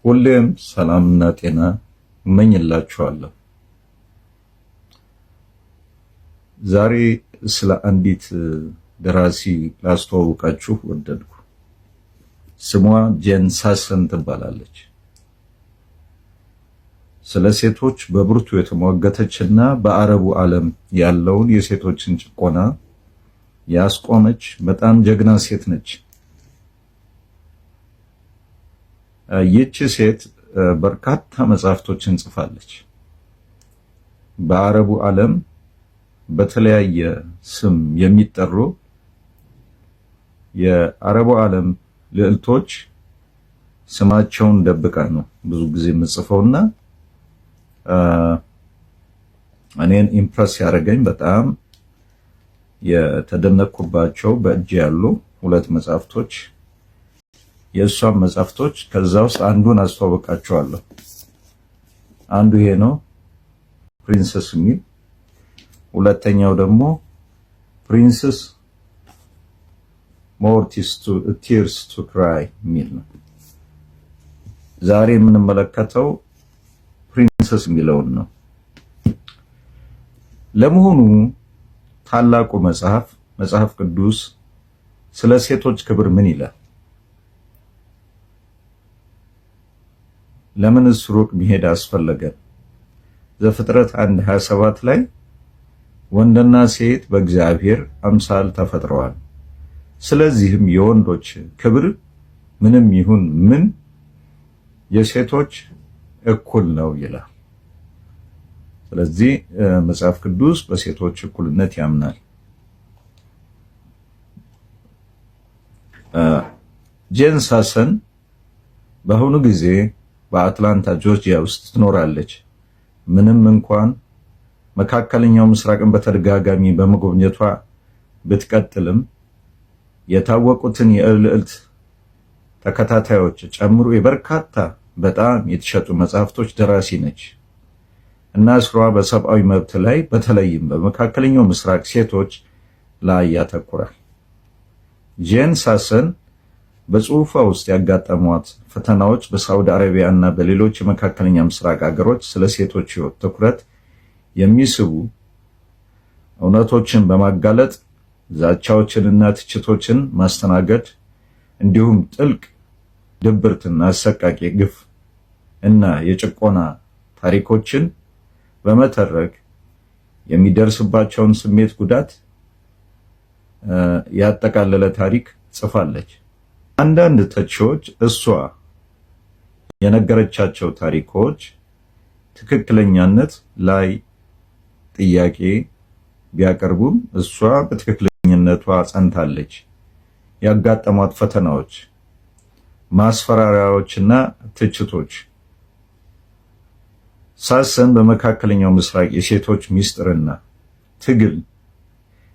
ሁሌም ሰላምና ጤና እመኝላችኋለሁ። ዛሬ ስለ አንዲት ደራሲ ላስተዋውቃችሁ ወደድኩ። ስሟ ጄን ሳሰን ትባላለች። ስለ ሴቶች በብርቱ የተሟገተችና በአረቡ ዓለም ያለውን የሴቶችን ጭቆና ያስቆመች በጣም ጀግና ሴት ነች። ይህች ሴት በርካታ መጽሐፍቶችን ጽፋለች። በአረቡ ዓለም በተለያየ ስም የሚጠሩ የአረቡ ዓለም ልዕልቶች ስማቸውን ደብቃ ነው ብዙ ጊዜ የምጽፈውና እኔን impress ያደረገኝ በጣም የተደነቅኩባቸው በእጅ ያሉ ሁለት መጽሐፍቶች የእሷን መጽሐፍቶች ከዛ ውስጥ አንዱን አስተዋውቃቸዋለሁ። አንዱ ይሄ ነው Princess የሚል፣ ሁለተኛው ደግሞ Princess More Tears to Cry የሚል ነው። ዛሬ የምንመለከተው Princess የሚለውን ነው። ለመሆኑ ታላቁ መጽሐፍ መጽሐፍ ቅዱስ ስለ ሴቶች ክብር ምን ይላል? ለምንስ ሩቅ መሄድ አስፈለገን? ዘፍጥረት 1:27 ላይ ወንድና ሴት በእግዚአብሔር አምሳል ተፈጥረዋል፣ ስለዚህም የወንዶች ክብር ምንም ይሁን ምን የሴቶች እኩል ነው ይላል። ስለዚህ መጽሐፍ ቅዱስ በሴቶች እኩልነት ያምናል። ጄን ሳሰን በአሁኑ ጊዜ በአትላንታ ጆርጂያ ውስጥ ትኖራለች። ምንም እንኳን መካከለኛው ምስራቅን በተደጋጋሚ በመጎብኘቷ ብትቀጥልም የታወቁትን የልዕልት ተከታታዮች ጨምሮ የበርካታ በጣም የተሸጡ መጽሐፍቶች ደራሲ ነች እና ስራዋ በሰብአዊ መብት ላይ በተለይም በመካከለኛው ምስራቅ ሴቶች ላይ ያተኩራል። ጄን ሳሰን በጽሁፏ ውስጥ ያጋጠሟት ፈተናዎች በሳዑዲ አረቢያ እና በሌሎች የመካከለኛ ምስራቅ አገሮች ስለ ሴቶች ሕይወት ትኩረት የሚስቡ እውነቶችን በማጋለጥ ዛቻዎችንና ትችቶችን ማስተናገድ እንዲሁም ጥልቅ ድብርትና አሰቃቂ ግፍ እና የጭቆና ታሪኮችን በመተረክ የሚደርስባቸውን ስሜት ጉዳት ያጠቃለለ ታሪክ ጽፋለች። አንዳንድ ተቺዎች እሷ የነገረቻቸው ታሪኮች ትክክለኛነት ላይ ጥያቄ ቢያቀርቡም እሷ በትክክለኝነቷ ጸንታለች። ያጋጠሟት ፈተናዎች፣ ማስፈራሪያዎችና ትችቶች ሳሰን በመካከለኛው ምስራቅ የሴቶች ሚስጥርና ትግል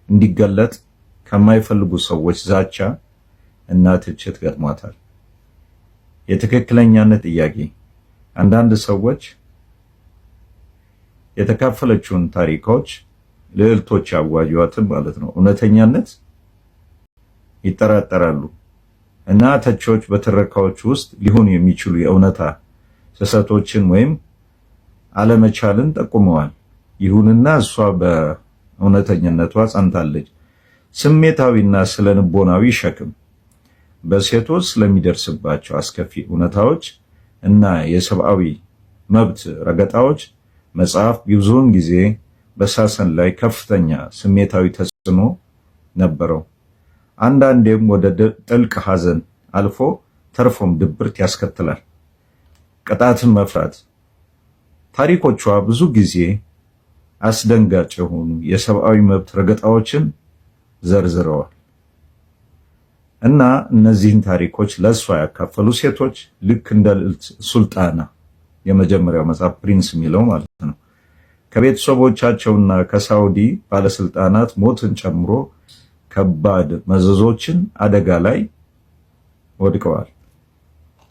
እንዲገለጥ ከማይፈልጉ ሰዎች ዛቻ እና ትችት ገጥሟታል። የትክክለኛነት ጥያቄ አንዳንድ ሰዎች የተካፈለችውን ታሪኮች ልዕልቶች ያዋጇትን ማለት ነው እውነተኛነት ይጠራጠራሉ እና ተቺዎች በትረካዎች ውስጥ ሊሆኑ የሚችሉ የእውነታ ስህተቶችን ወይም አለመቻልን ጠቁመዋል። ይሁንና እሷ በእውነተኝነቷ ጸንታለች። ስሜታዊና ስነልቦናዊ ሸክም በሴቶች ስለሚደርስባቸው አስከፊ እውነታዎች እና የሰብአዊ መብት ረገጣዎች መጽሐፍ ብዙውን ጊዜ በሳሰን ላይ ከፍተኛ ስሜታዊ ተጽዕኖ ነበረው። አንዳንዴም ወደ ጥልቅ ሐዘን አልፎ ተርፎም ድብርት ያስከትላል። ቅጣትን መፍራት። ታሪኮቿ ብዙ ጊዜ አስደንጋጭ የሆኑ የሰብአዊ መብት ረገጣዎችን ዘርዝረዋል እና እነዚህን ታሪኮች ለእሷ ያካፈሉ ሴቶች ልክ እንደ ልዕልት ሱልጣና የመጀመሪያው መጽሐፍ Prince የሚለው ማለት ነው ከቤተሰቦቻቸውና ከሳውዲ ባለስልጣናት ሞትን ጨምሮ ከባድ መዘዞችን አደጋ ላይ ወድቀዋል።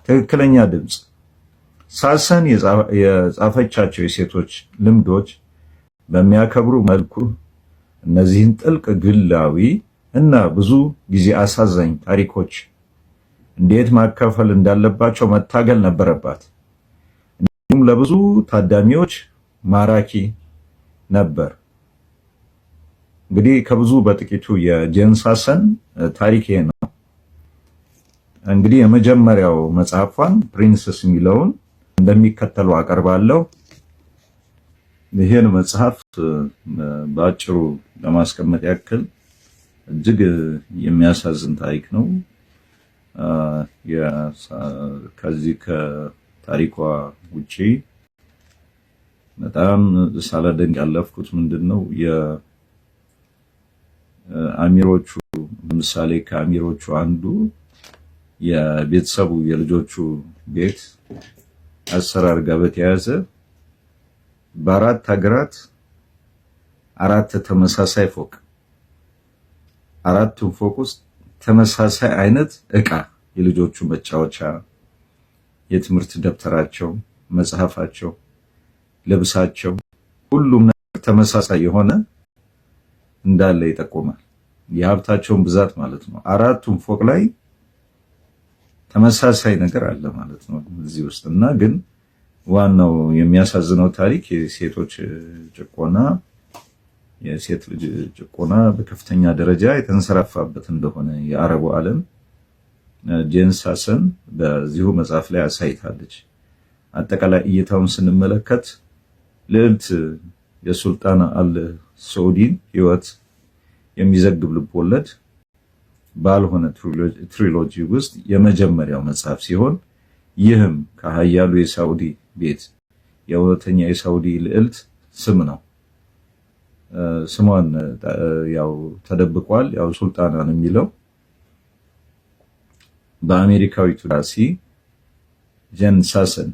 ትክክለኛ ድምፅ ሳሰን የጻፈቻቸው የሴቶች ልምዶች በሚያከብሩ መልኩ እነዚህን ጥልቅ ግላዊ እና ብዙ ጊዜ አሳዛኝ ታሪኮች እንዴት ማካፈል እንዳለባቸው መታገል ነበረባት። እንዲሁም ለብዙ ታዳሚዎች ማራኪ ነበር። እንግዲህ ከብዙ በጥቂቱ የጄን ሳሰን ታሪክ ይሄ ነው። እንግዲህ የመጀመሪያው መጽሐፏን Princess የሚለውን እንደሚከተለው አቀርባለሁ። ይህን መጽሐፍ በአጭሩ ለማስቀመጥ ያክል እጅግ የሚያሳዝን ታሪክ ነው። ከዚህ ከታሪኳ ውጪ በጣም ሳላደንቅ ያለፍኩት ምንድን ነው፣ የአሚሮቹ ለምሳሌ ከአሚሮቹ አንዱ የቤተሰቡ የልጆቹ ቤት አሰራር ጋር በተያያዘ በአራት ሀገራት አራት ተመሳሳይ ፎቅ፣ አራቱም ፎቅ ውስጥ ተመሳሳይ አይነት እቃ፣ የልጆቹ መጫወቻ፣ የትምህርት ደብተራቸው፣ መጽሐፋቸው፣ ልብሳቸው፣ ሁሉም ነገር ተመሳሳይ የሆነ እንዳለ ይጠቁማል። የሀብታቸውን ብዛት ማለት ነው። አራቱም ፎቅ ላይ ተመሳሳይ ነገር አለ ማለት ነው እዚህ ውስጥ። እና ግን ዋናው የሚያሳዝነው ታሪክ የሴቶች ጭቆና፣ የሴት ልጅ ጭቆና በከፍተኛ ደረጃ የተንሰራፋበት እንደሆነ የአረቡ ዓለም ጄን ሳሰን በዚሁ መጽሐፍ ላይ አሳይታለች። አጠቃላይ እይታውን ስንመለከት ልዕልት የሱልጣን አል ሰዑዲን ህይወት የሚዘግብ ልቦለድ ባልሆነ trilogy ውስጥ የመጀመሪያው መጽሐፍ ሲሆን ይህም ከሀያሉ የሳዑዲ ቤት የእውነተኛ የሳዑዲ ልዕልት ስም ነው። ስሟን ያው ተደብቋል። ያው ሱልጣና ነው የሚለው። በአሜሪካዊቱ ደራሲ ጄን ሳሰን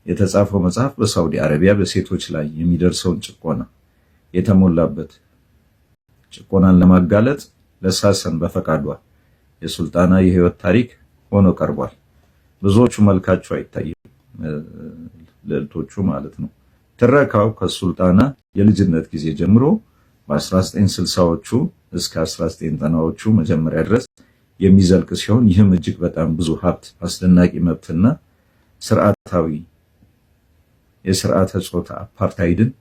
የተጻፈው መጽሐፍ በሳዑዲ አረቢያ በሴቶች ላይ የሚደርሰውን ጭቆና የተሞላበት ጭቆናን ለማጋለጥ ለሳሰን በፈቃዷ የሱልጣና የህይወት ታሪክ ሆኖ ቀርቧል። ብዙዎቹ መልካቸው አይታይም፣ ልዕልቶቹ ማለት ነው። ትረካው ከሱልጣና የልጅነት ጊዜ ጀምሮ በ1960ዎቹ እስከ 1990ዎቹ መጀመሪያ ድረስ የሚዘልቅ ሲሆን ይህም እጅግ በጣም ብዙ ሀብት፣ አስደናቂ መብትና ስርዓታዊ የስርዓተ ጾታ አፓርታይድን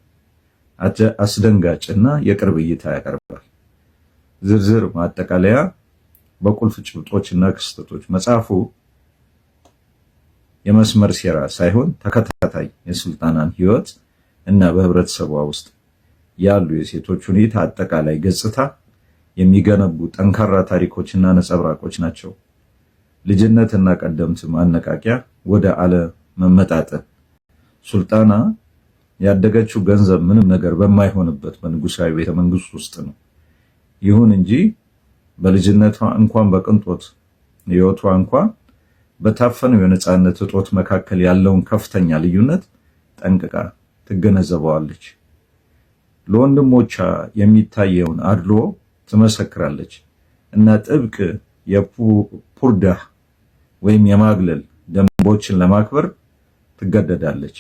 አስደንጋጭና የቅርብ እይታ ያቀርባል። ዝርዝር ማጠቃለያ በቁልፍ ጭብጦችና ክስተቶች። መጽሐፉ የመስመር ሴራ ሳይሆን ተከታታይ የሱልጣናን ህይወት እና በህብረተሰቧ ውስጥ ያሉ የሴቶች ሁኔታ አጠቃላይ ገጽታ የሚገነቡ ጠንካራ ታሪኮችና ነጸብራቆች ናቸው። ልጅነትና ቀደምት ማነቃቂያ ወደ አለመመጣጠን። ሱልጣና ያደገችው ገንዘብ ምንም ነገር በማይሆንበት በንጉሳዊ ቤተመንግስት ውስጥ ነው። ይሁን እንጂ በልጅነቷ እንኳን በቅንጦት ህይወቷ እንኳን በታፈነው የነፃነት እጦት መካከል ያለውን ከፍተኛ ልዩነት ጠንቅቃ ትገነዘበዋለች። ለወንድሞቿ የሚታየውን አድሎ ትመሰክራለች እና ጥብቅ የፑርዳ ወይም የማግለል ደንቦችን ለማክበር ትገደዳለች።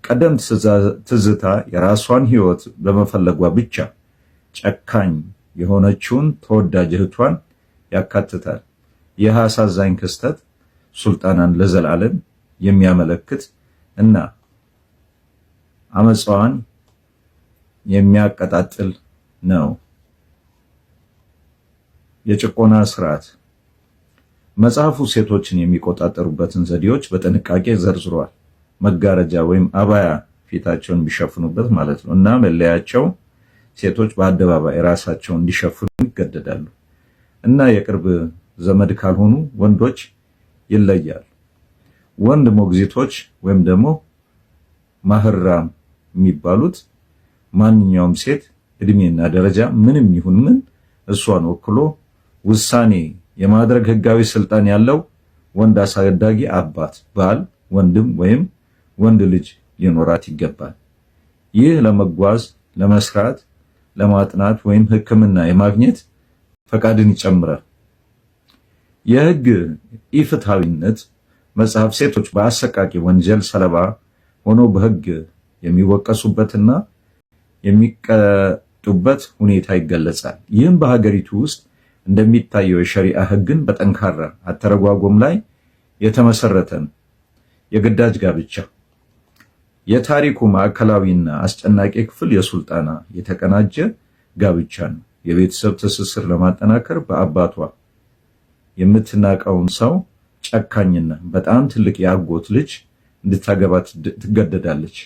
ቀደምት ትዝታ የራሷን ህይወት በመፈለጓ ብቻ ጨካኝ የሆነችውን ተወዳጅ እህቷን ያካትታል። ይህ አሳዛኝ ክስተት ሱልጣናን ለዘላለም የሚያመለክት እና አመፃዋን የሚያቀጣጥል ነው። የጭቆና ስርዓት። መጽሐፉ ሴቶችን የሚቆጣጠሩበትን ዘዴዎች በጥንቃቄ ዘርዝሯል። መጋረጃ ወይም አባያ፣ ፊታቸውን የሚሸፍኑበት ማለት ነው፣ እና መለያቸው ሴቶች በአደባባይ ራሳቸውን እንዲሸፍኑ ይገደዳሉ እና የቅርብ ዘመድ ካልሆኑ ወንዶች ይለያሉ። ወንድ ሞግዚቶች ወይም ደግሞ ማህራም የሚባሉት ማንኛውም ሴት እድሜና ደረጃ ምንም ይሁን ምን እሷን ወክሎ ውሳኔ የማድረግ ህጋዊ ስልጣን ያለው ወንድ አሳዳጊ አባት፣ ባል፣ ወንድም ወይም ወንድ ልጅ ሊኖራት ይገባል። ይህ ለመጓዝ፣ ለመስራት፣ ለማጥናት ወይም ሕክምና የማግኘት ፈቃድን ይጨምራል። የህግ ኢፍትሐዊነት። መጽሐፍ ሴቶች በአሰቃቂ ወንጀል ሰለባ ሆነው በህግ የሚወቀሱበትና የሚቀጡበት ሁኔታ ይገለጻል። ይህም በሀገሪቱ ውስጥ እንደሚታየው የሸሪዓ ሕግን በጠንካራ አተረጓጎም ላይ የተመሰረተ ነው። የግዳጅ ጋብቻ የታሪኩ ማዕከላዊና አስጨናቂ ክፍል የሱልጣና የተቀናጀ ጋብቻ ነው። የቤተሰብ ትስስር ለማጠናከር በአባቷ የምትናቀውን ሰው ጨካኝና በጣም ትልቅ የአጎት ልጅ እንድታገባ ትገደዳለች።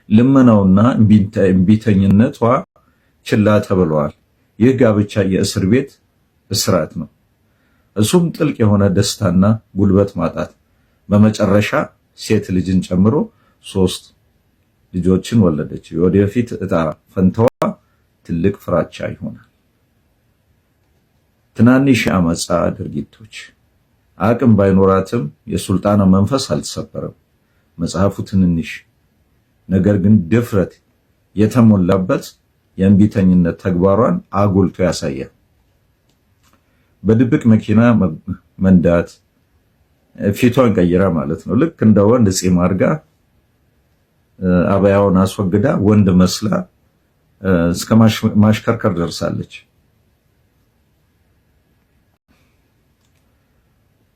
ልመናውና እምቢተኝነቷ ችላ ተብለዋል። ይህ ጋብቻ የእስር ቤት እስራት ነው። እሱም ጥልቅ የሆነ ደስታና ጉልበት ማጣት። በመጨረሻ ሴት ልጅን ጨምሮ 3 ልጆችን ወለደች። የወደፊት እጣ ፈንታዋ ትልቅ ፍራቻ ይሆናል። ትናንሽ የአመፃ ድርጊቶች አቅም ባይኖራትም የሱልጣና መንፈስ አልተሰበረም። መጽሐፉ ትንንሽ ነገር ግን ድፍረት የተሞላበት የእንቢተኝነት ተግባሯን አጉልቶ ያሳያል። በድብቅ መኪና መንዳት፣ ፊቷን ቀይራ ማለት ነው። ልክ እንደ ወንድ ፂም አድርጋ አበያውን አስወግዳ ወንድ መስላ እስከ ማሽከርከር ደርሳለች።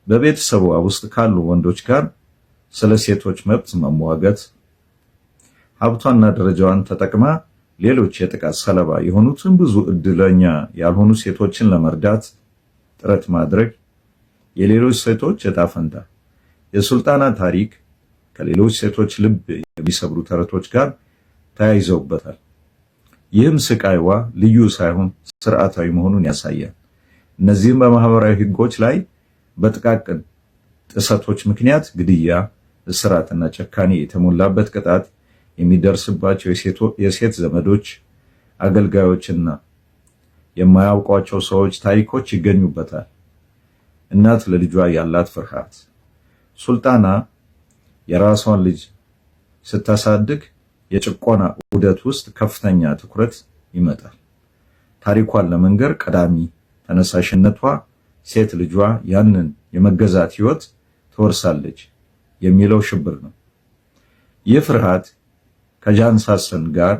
በቤተሰቧ ውስጥ ካሉ ወንዶች ጋር ስለ ሴቶች መብት መሟገት፣ ሀብቷና ደረጃዋን ተጠቅማ ሌሎች የጥቃት ሰለባ የሆኑትን ብዙ እድለኛ ያልሆኑ ሴቶችን ለመርዳት ጥረት ማድረግ የሌሎች ሴቶች ዕጣ ፈንታ። የሱልጣና ታሪክ ከሌሎች ሴቶች ልብ የሚሰብሩ ተረቶች ጋር ተያይዘውበታል። ይህም ስቃይዋ ልዩ ሳይሆን ስርዓታዊ መሆኑን ያሳያል። እነዚህም በማህበራዊ ሕጎች ላይ በጥቃቅን ጥሰቶች ምክንያት ግድያ፣ እስራትና ጨካኔ የተሞላበት ቅጣት የሚደርስባቸው የሴት ዘመዶች፣ አገልጋዮችና የማያውቋቸው ሰዎች ታሪኮች ይገኙበታል። እናት ለልጇ ያላት ፍርሃት። ሱልጣና የራሷን ልጅ ስታሳድግ የጭቆና ዑደት ውስጥ ከፍተኛ ትኩረት ይመጣል። ታሪኳን ለመንገር ቀዳሚ ተነሳሽነቷ ሴት ልጇ ያንን የመገዛት ሕይወት ትወርሳለች የሚለው ሽብር ነው። ይህ ፍርሃት ከጃንሳሰን ጋር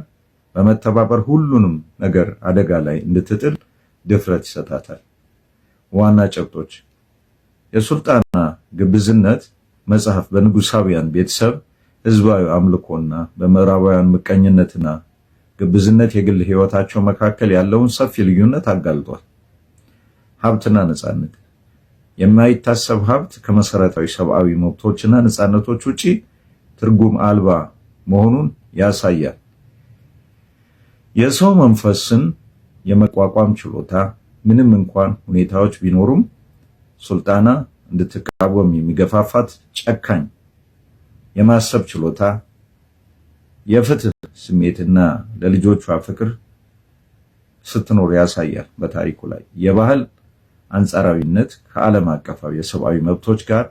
በመተባበር ሁሉንም ነገር አደጋ ላይ እንድትጥል ድፍረት ይሰጣታል። ዋና ጭብጦች የሱልጣና ግብዝነት መጽሐፍ በንጉሳውያን ቤተሰብ ህዝባዊ አምልኮና በምዕራባውያን ምቀኝነትና ግብዝነት የግል ህይወታቸው መካከል ያለውን ሰፊ ልዩነት አጋልጧል። ሀብትና ነፃነት የማይታሰብ ሀብት ከመሰረታዊ ሰብአዊ መብቶችና ነፃነቶች ውጪ ትርጉም አልባ መሆኑን ያሳያል። የሰው መንፈስን የመቋቋም ችሎታ ምንም እንኳን ሁኔታዎች ቢኖሩም ሱልጣና እንድትቃወም የሚገፋፋት ጨካኝ የማሰብ ችሎታ፣ የፍትህ ስሜትና ለልጆቿ ፍቅር ስትኖር ያሳያል። በታሪኩ ላይ የባህል አንጻራዊነት ከዓለም አቀፋዊ የሰብአዊ መብቶች ጋር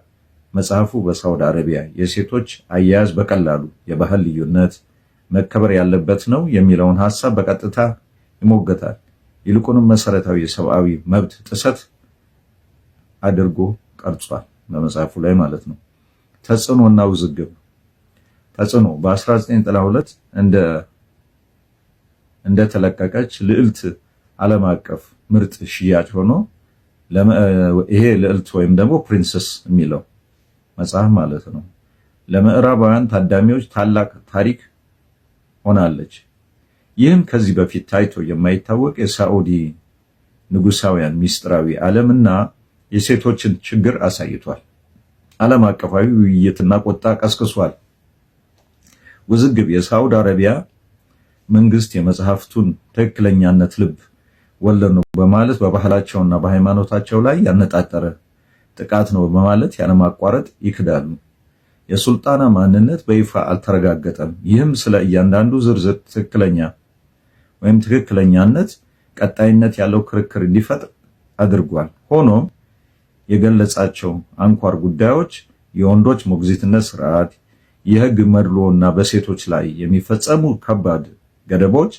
መጽሐፉ በሳውዲ አረቢያ የሴቶች አያያዝ በቀላሉ የባህል ልዩነት መከበር ያለበት ነው የሚለውን ሐሳብ በቀጥታ ይሞገታል። ይልቁንም መሰረታዊ የሰብአዊ መብት ጥሰት አድርጎ ቀርጿል፣ በመጽሐፉ ላይ ማለት ነው። ተጽዕኖና ውዝግብ። ተጽዕኖ በ1992 እንደተለቀቀች ልዕልት ዓለም አቀፍ ምርጥ ሽያጭ ሆኖ፣ ይሄ ልዕልት ወይም ደግሞ Princess የሚለው መጽሐፍ ማለት ነው፣ ለምዕራባውያን ታዳሚዎች ታላቅ ታሪክ ሆናለች። ይህም ከዚህ በፊት ታይቶ የማይታወቅ የሳዑዲ ንጉሳውያን ሚስጥራዊ ዓለምና የሴቶችን ችግር አሳይቷል። ዓለም አቀፋዊ ውይይትና ቁጣ ቀስቅሷል። ውዝግብ የሳዑዲ አረቢያ መንግስት የመጽሐፍቱን ትክክለኛነት ልብ ወለድ ነው በማለት በባህላቸውና በሃይማኖታቸው ላይ ያነጣጠረ ጥቃት ነው በማለት ያለማቋረጥ ይክዳሉ። የሱልጣና ማንነት በይፋ አልተረጋገጠም። ይህም ስለ እያንዳንዱ ዝርዝር ትክክለኛ ወይም ትክክለኛነት ቀጣይነት ያለው ክርክር እንዲፈጥር አድርጓል። ሆኖም የገለጻቸው አንኳር ጉዳዮች የወንዶች ሞግዚትነት ስርዓት፣ የህግ መድሎ እና በሴቶች ላይ የሚፈጸሙ ከባድ ገደቦች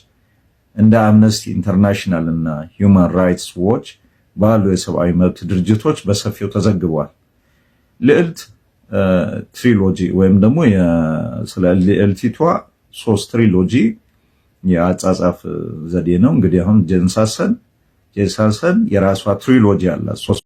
እንደ አምነስቲ ኢንተርናሽናል እና ሂውማን ራይትስ ዎች ባሉ የሰብአዊ መብት ድርጅቶች በሰፊው ተዘግቧል። ልዕልት trilogy ወይም ደግሞ ስለ ልዕልቲቷ ሶስት trilogy የአጻጻፍ ዘዴ ነው። እንግዲህ አሁን ጄን ሳሰን ጄሰን የራሷ trilogy አላት፣ ሶስት